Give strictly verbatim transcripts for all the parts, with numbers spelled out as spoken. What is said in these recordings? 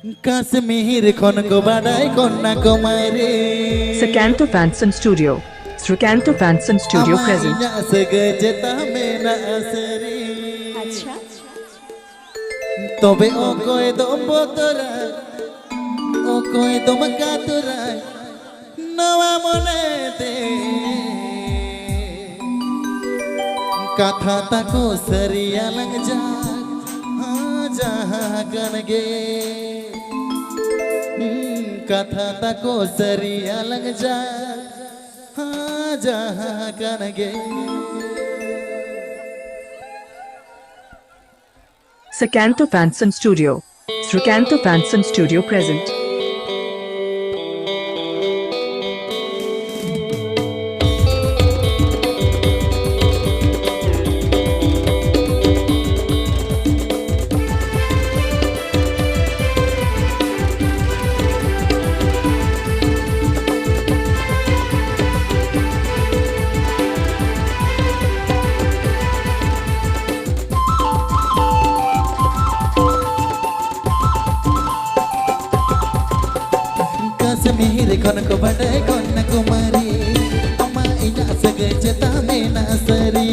ᱠᱟᱥᱢᱤᱨ ᱠᱷᱚᱱ ᱠᱚ ᱵᱟᱰᱟᱭ ᱠᱚᱱᱟ ᱠᱚ ᱢᱟᱨᱮ᱾ Sakanto Fanson Studio. Sakanto Fanson Studio ᱟᱢᱟᱜ present. ᱤᱧᱟᱹᱜ ᱥᱟᱹᱜᱟᱹᱭ ᱪᱮᱛᱟᱱ ᱢᱮᱱᱟᱜᱼᱟ ᱥᱟᱹᱨᱤ᱾ ᱟᱪᱪᱷᱟ᱾ ᱛᱚᱵᱮ ᱚᱠᱚᱭ ᱫᱚᱢ ᱵᱚᱛᱚᱨᱟ, ᱚᱠᱚᱭ ᱫᱚᱢ ᱠᱟᱛᱩᱨᱟ, ᱱᱚᱣᱟ ᱢᱚᱱᱮᱛᱮ ᱠᱟᱛᱷᱟ ᱛᱟᱠᱚ ᱥᱟᱹᱨᱤᱭᱟ ᱞᱟᱝ ᱡᱟ, ᱦᱟᱸ, ᱡᱟᱦᱟᱸ ᱠᱟᱱ ᱜᱮ᱾ ᱦᱩᱸ, ᱠᱟᱛᱷᱟ ᱛᱟᱠᱚ ᱥᱟᱹᱨᱤᱭᱟ ᱞᱟᱝ ᱡᱟ, ᱦᱟᱸ, ᱡᱟᱦᱟᱸ ᱠᱟᱱ ᱜᱮ᱾ Sakanto Fanson Studio. Sakanto Fanson Studio present. Kashmir ᱠᱷᱚᱱ ᱠᱚ ᱵᱟᱰᱟᱭ ᱠᱚᱱᱭᱟᱠᱩᱢᱟᱨᱤ, ᱟᱢᱟᱜ ᱤᱧᱟᱹᱜ ᱥᱟᱹᱜᱟᱹᱭ ᱪᱮᱛᱟᱱ ᱢᱮᱱᱟᱜ ᱥᱟᱹᱨᱤ᱾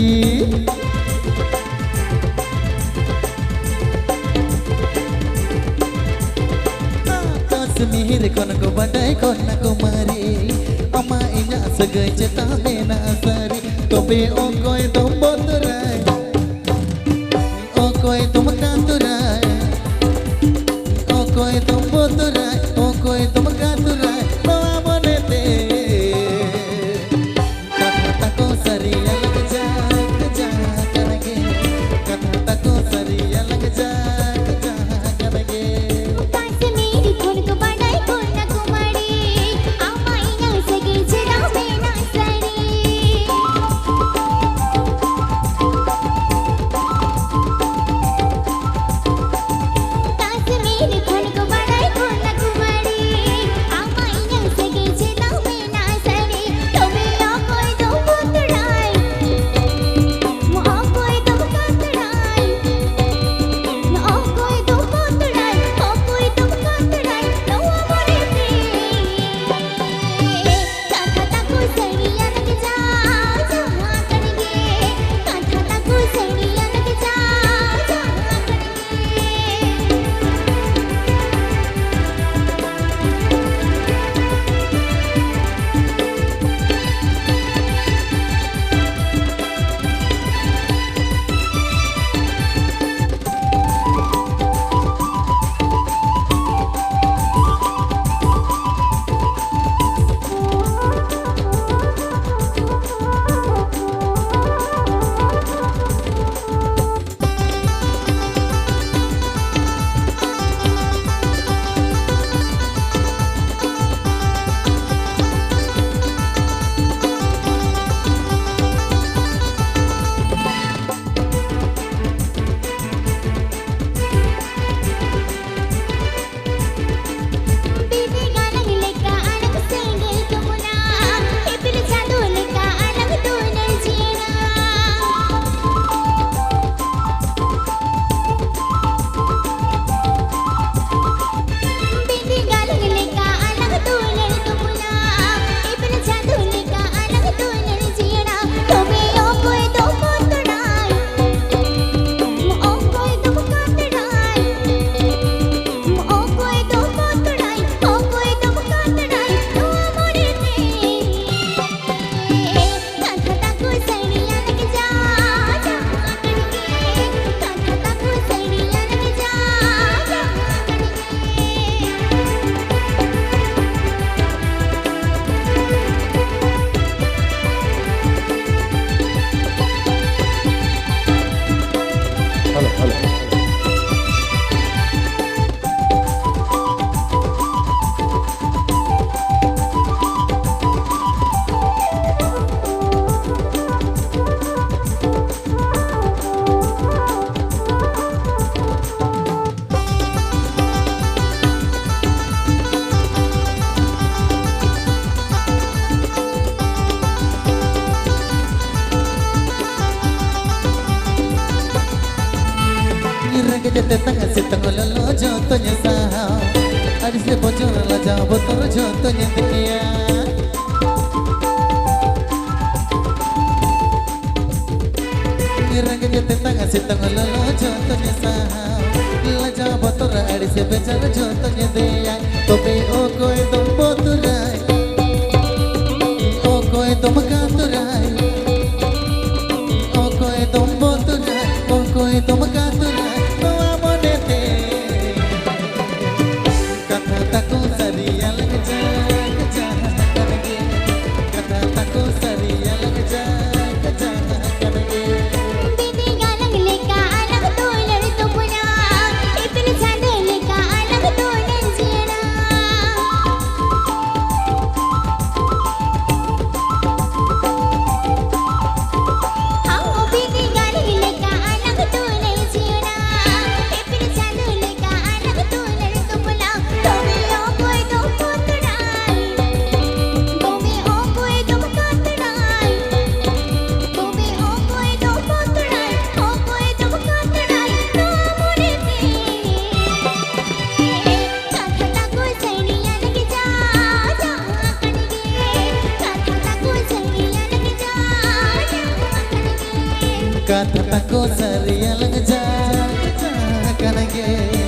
ᱠᱟᱥᱢᱤᱨ ᱠᱷᱚᱱ ᱠᱚ ᱵᱟᱰᱟᱭ ᱠᱚᱱᱭᱟᱠᱩᱢᱟᱨᱤ, ᱟᱢᱟᱜ ᱤᱧᱟᱹᱜ ᱥᱟᱹᱜᱟᱹᱭ ᱪᱮᱛᱟᱱ ᱢᱮᱱᱟᱜ ᱥᱟᱹᱨᱤ᱾ ᱛᱚᱵᱮ ᱚᱠᱚᱭ ᱫᱚᱢ ᱵᱚᱛᱚᱨᱟᱭ, ᱚᱠᱚᱭ ᱫᱚᱢ ᱠᱟᱛᱩᱨᱟᱭ, ᱚᱠᱚᱭ ᱫᱚᱢ ᱵᱚᱛᱚᱨᱟᱭ, ᱚᱠᱚᱭ ᱫᱚᱢ ᱠᱟᱛᱩᱨᱟᱭ, ᱱᱚᱣᱟ ᱢᱚᱱᱮᱛᱮ ᱠᱟᱛᱷᱟ ᱛᱟᱠᱚ ᱥᱟᱹᱨᱤᱭᱟ ᱞᱟᱠᱡᱟ, ᱠᱟᱡᱟ ᱠᱟᱱ ᱜᱮ᱾ ᱠᱟᱛᱷᱟ ᱛᱟᱠᱚ ᱥᱟᱹᱨᱤᱭᱟ ᱞᱟᱠᱡᱟ, ᱠᱟᱡᱟ ᱠᱟᱱ ᱜᱮ᱾ ᱠᱟᱥᱢᱤᱨ ᱠᱷᱚᱱ ᱠᱚ ᱵᱟᱰᱟᱭ ᱠᱚᱱᱭᱟᱠᱩᱢᱟᱨᱤ, ᱟᱢᱟᱜ ᱤᱧᱟᱹᱜ ᱥᱟᱹᱜᱟᱹᱭ ᱪᱮᱛᱟᱱ ᱢᱮᱱᱟᱜ ᱥᱟᱹᱨᱤ᱾ ᱠᱟᱥᱢᱤᱨ ᱠᱷᱚᱱ ᱠᱚ ᱵᱟᱰᱟᱭ ᱠᱚᱱᱭᱟᱠᱩᱢᱟᱨᱤ, ᱟᱢᱟᱜ ᱤᱧᱟᱹᱜ ᱛᱮᱛᱟᱝ ᱥᱤᱛᱩᱝ ᱞᱚᱞᱚ ᱡᱚᱛᱚᱧ ᱥᱟᱦᱟᱣ, ᱟᱹᱲᱤᱥ ᱵᱚᱡᱚᱨ ᱞᱟᱡᱟᱣ ᱵᱚᱛᱚᱨ ᱡᱚᱛᱚᱧ ᱫᱮᱭᱟ᱾ ᱨᱮᱸᱜᱮᱡ ᱛᱮᱛᱟᱝ ᱥᱤᱛᱩᱝ ᱞᱚᱞᱚ ᱡᱚᱛᱚᱧ ᱥᱟᱦᱟᱣ, ᱞᱟᱡᱟᱣ ᱵᱚᱛᱚᱨ ᱟᱹᱲᱤᱥ ᱵᱮᱡᱟᱨ ᱡᱚᱛᱚᱧ ᱫᱮᱭᱟ᱾ ᱛᱚᱵᱮ ᱚᱠᱚᱭ ᱫᱚᱢ ᱵᱚᱛᱚᱨᱟᱭ, ᱚᱠᱚᱭ ᱫᱚᱢ ᱠᱟᱛᱚᱨᱟᱭ, ᱚᱠᱚᱭ ᱫᱚᱢ ᱵᱚᱛᱚᱨᱟᱭ, ᱚᱠᱚᱭ ᱫᱚᱢ ᱠᱟᱛᱚᱨᱟᱭ ᱱᱚᱣᱟ ᱢᱚᱱᱮᱛᱮ᱾ ᱠᱟᱛᱷᱟ ᱛᱟᱠᱚ ᱥᱟᱹᱨᱤᱭᱟ ᱞᱟᱠᱪᱟᱨ ᱡᱟᱦᱟᱸ ᱠᱟᱱ ᱜᱮ, ᱠᱟᱛᱷᱟ ᱛᱟᱠᱚ ᱥᱟᱹᱨᱤᱭᱟ ᱞᱟᱠᱪᱟᱨ ᱡᱟᱦᱟᱸ ᱠᱟᱱ ᱜᱮ᱾ ᱵᱤᱱᱫᱤ ᱜᱟᱞᱟᱝ ᱞᱮᱠᱟ ᱟᱞᱟᱝ ᱫᱩᱞᱟᱹᱲ ᱛᱩᱯᱩᱱᱟ, ᱤᱯᱤᱞ ᱪᱟᱸᱫᱚ ᱞᱮᱠᱟ ᱟᱞᱟᱝ ᱫᱩᱞᱟᱹᱲ ᱡᱤᱭᱚᱱᱟ᱾ ᱟᱢ ᱵᱤᱱᱫᱤ ᱜᱟᱞᱟᱝ ᱞᱮᱠᱟ ᱟᱞᱟᱝ ᱫᱩᱞᱟᱹᱲ ᱡᱤᱭᱚᱱᱟ, ᱤᱯᱤᱞ ᱪᱟᱸᱫᱚ ᱞᱮᱠᱟ ᱟᱞᱟᱝ ᱫᱩᱞᱟᱹᱲ ᱛᱩᱯᱩᱱᱟ᱾ ᱛᱚᱵᱮ ᱚᱠᱚᱭ ᱫᱚ ᱵᱚᱛᱚᱨᱟᱭ, ᱛᱚᱵᱮ ᱚᱠᱚᱭ ᱫᱚ ᱵᱚᱛᱚᱨᱟᱭ, ᱛᱚᱵᱮ ᱚᱠᱚᱭ ᱫᱚ ᱵᱚᱛᱚᱨᱟᱭ, ᱚᱠᱚᱭ ᱫᱚ ᱵᱚᱛᱚᱨᱟᱭ ᱱᱚᱣᱟ ᱢᱚᱱᱮᱛᱮ᱾ ᱠᱟᱛᱷᱟ ᱛᱟᱠᱚ ᱥᱟᱹᱨᱤᱭᱟ ᱞᱟᱠᱪᱟᱨ ᱡᱟᱦᱟᱸ ᱠᱟᱱ ᱜᱮ, ᱠᱟᱛᱷᱟ ᱛᱟᱠᱚ ᱥᱟᱹᱨᱤᱭᱟ ᱞᱟᱠᱪᱟᱨ ᱡᱟᱦᱟᱸ ᱠᱟᱱ ᱜᱮ᱾ ᱠᱟᱛᱷᱟ ᱛᱟᱠᱚ ᱥᱟᱹᱨᱤᱭᱟ ᱞᱟᱠᱪᱟᱨ ᱡᱟᱦᱟᱸ ᱠᱟᱱ ᱜᱮ᱾